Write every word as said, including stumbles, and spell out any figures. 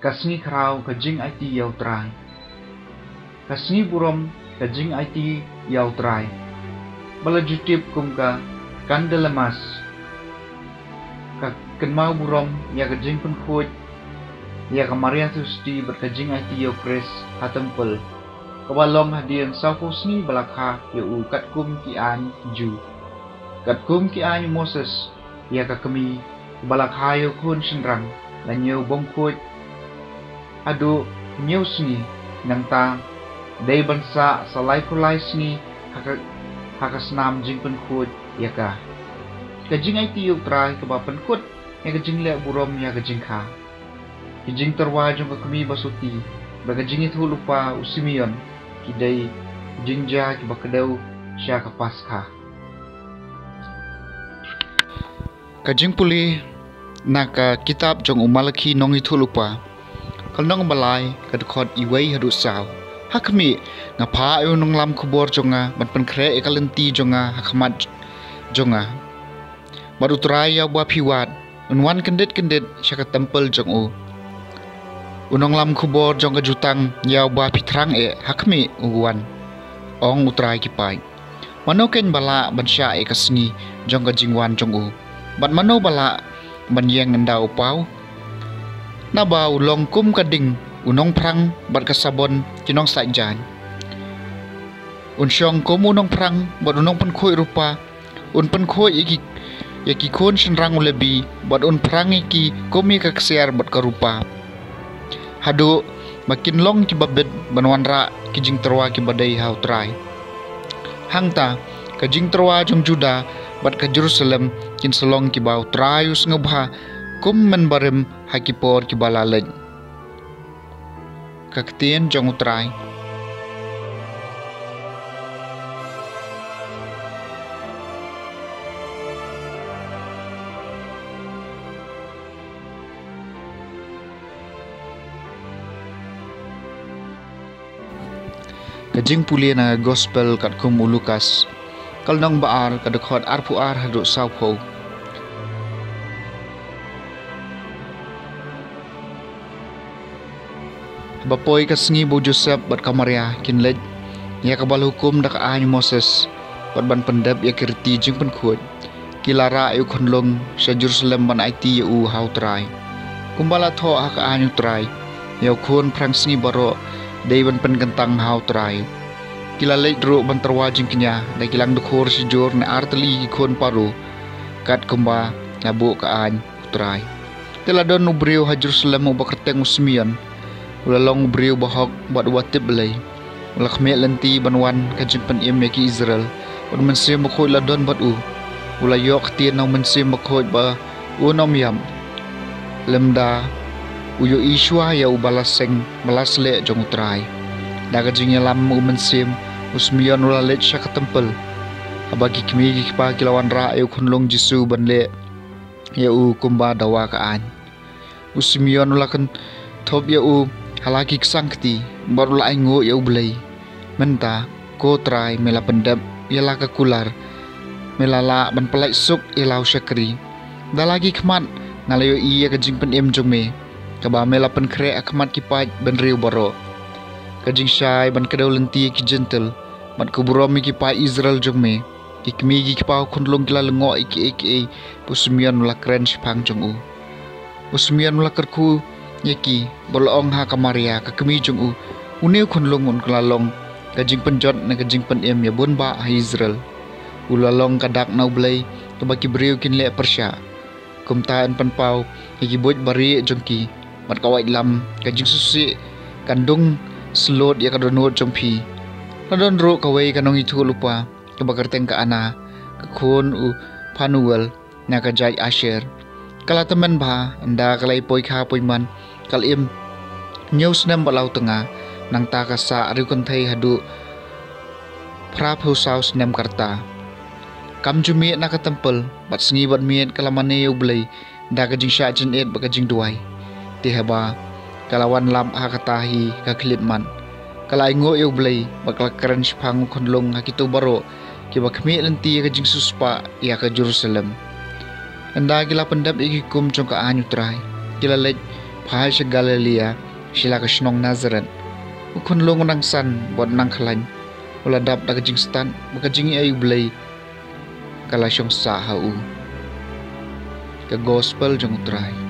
Ka sngi khraw ka jingaiti ïa U Trai. Ka sngi burom ka jingaiti ïa U Trai, ba la ju tip kum ka Candlemas. Ka kynmaw burom ïa ka jingpynkhuid ïa ka Maria Theisotti bad ka jingaiti ïa U Khrist ha templ, kaba long hadien sawphew sngi ba la kha ïa u katkum ki aiñ Jiw. Katkum ki aiñ Moses ïa ka kmie ba la kha ïa u khun shynrang, la ñiew bym khuid haduh hynñiew sngi, nangta dei ban sah sa laiphew lai sngi ha ka, ha ka snam jingpynkhuid ïa ka. Ka jingaiti ïa U Trai kaba pynkut ïa ka jingleh burom ïa ka jingkha. Ki jingtyrwa jong ka kmie ba sotti bad ka jingïathuhlypa u Simeon ki dei jingjia kiba kdew sha ka Paskha. Ka jingpule na ka kitab jong u Malakhi nongïathuhlypa, ka lynnong ba lai, ka dkhot iwei haduh saw. Ha khmih, nga phah ïa u nonglam khubor jong nga ban pynkhreh ïa ka lynti jong nga ha khmat jong nga, bad U Trai ïa uba phi wad un wan kyndit kyndit sha ka templ jong u. U nonglam khubor jong ka jutang ïa uba phi thrang eh ha khmih u wan. Ong U Trai ki paid, mano keiñ ba lah ban shah ïa ka sngi jong ka jingwan jong u? Bad mano ba lah ban ïeng ynda u paw? Naba u long kum ka ding u nongphrang bad ka sabon ki nongsaid jaiñ. Un shong kum u nongphrang bad u nongpynkhuid rupa. Un pynkhuid ïa ki, ïa ki khun shynrang u Lebi, bad un phrang ïa ki kum ïa ka ksiar bad ka rupa, haduh ba kin long kiba bit ban wanrah ki jingtyrwa kiba dei ha U Trai. Hangta ka jingtyrwa jong Juda bad ka Jerusalem kin sa long kiba U Trai u sngewbha kum mynbarim ha ki por kiba la leit. Ka ktien jong U Trai. Ka jingpule na ka Gospel katkum u Lukas, ka lynnong ba ar, ka dkhot arphew ar haduh sawphew. Haba poi ka sngi ba u Joseph bad ka Maria kin leit ïa kaba la hukum da ka aiñ Moses, bad ban pyndep ïa ki riti jingpynkhuid, ki la rah ïa u khunlung sha Jerusalem ban aiti ïa u ha U Trai, kumba la thoh ha ka aiñ U Trai ïa u khun phrang sngi baroh dei ban pynkyntang ha U Trai. Ki la leit ruh ban tyrwa jingkñia da ki langdkhur shijur ne artylli ki khun paru, katkumba la buh ka aiñ U Trai. Te la don u briew ha Jerusalem uba kyrteng u Simeon. U la long u briew bahok bad uba tip Blei. U la khmih lynti ban wan ka jingpynim ïa ki Israel. Bad u Mynsiem Bakhuid la don bad u. U la ïoh ktien na u Mynsiem Bakhuid ba un ym ïap lymda u ïohi shuwa ïa uba la seng ba la sleh jong U Trai. Da ka jingïalam u Mynsiem, u Simeon u la leit sha ka templ. Haba ki kmie ki kpa ki la wanrah ïa u khunlung Jisu ban leh ïa u kumba dawa ka aiñ. U Simeon u la kynthup ïa u ha la ki ksang kti, bad u la ainguh ïa U Blei. Mynta, ko Trai, me la pyndep ïa la ka kular, me la lah ban pyllait suk ïa la u shakri. Da la ki khmat nga la ïohi ïa ka jingpynim jong me, kaba me la pynkhreh ha khmat ki paid bynriew baroh. Ka jingshai ban kdew lynti ïa ki Jentil, bad ka burom ïa ki paid Israel jong me. Ki kmie ki kpa u khunlung ki la lyngngoh ïa kiei kiei ba u Simeon u la kren shaphang jong u. U Simeon u la kyrkhu ïa ki, bad u la ong ha ka Maria ka kmie jong u, une u khunlung un la long ka jingpynjot ne ka jingpynim ïa bun bah ha Israel. U la long ka dak na U Blei kaba ki briew kin leh pyrshah. Kumta yn pynpaw ïa ki buit barieh jong ki, bad ka waitlam ka jingsngewsih kan dung shlur ïa ka dohnud jong phi. La don ruh kawei ka nongïathuhlypa kaba kyrteng ka Anna, ka khun u Phanuel, na ka jaid Asher. Ka la tymmen bha, ynda ka la ïa poi kha poi man, ka la im hynñiew snem bad law tnga, nangta ka sah riewkynthei haduh phraphew saw snem ka rta. Kam ju mih na ka templ bad sngi bad miet ka la mane ïa U Blei da ka jingshah jingit bad ka jingduwai. Te haba ka la wan lap ha kata hi ka khyllipmat, ka la ainguh ïa U Blei bad ka la kren shaphang u khunlung ha kito baroh kiba khmih lynti ïa ka jingsiewspah ïa ka Jerusalem. Ynda ki la pyndep ïa ki hukum jong ka aiñ U Trai, ki la leit phai sha Galilaïa, sha la ka shnong Nasareth. U khunlung u nang san bad nang khlaiñ, u la dap da ka jingstad bad ka jingïeit U Blei ka la shong sah ha u. Ka Gospel jong U Trai.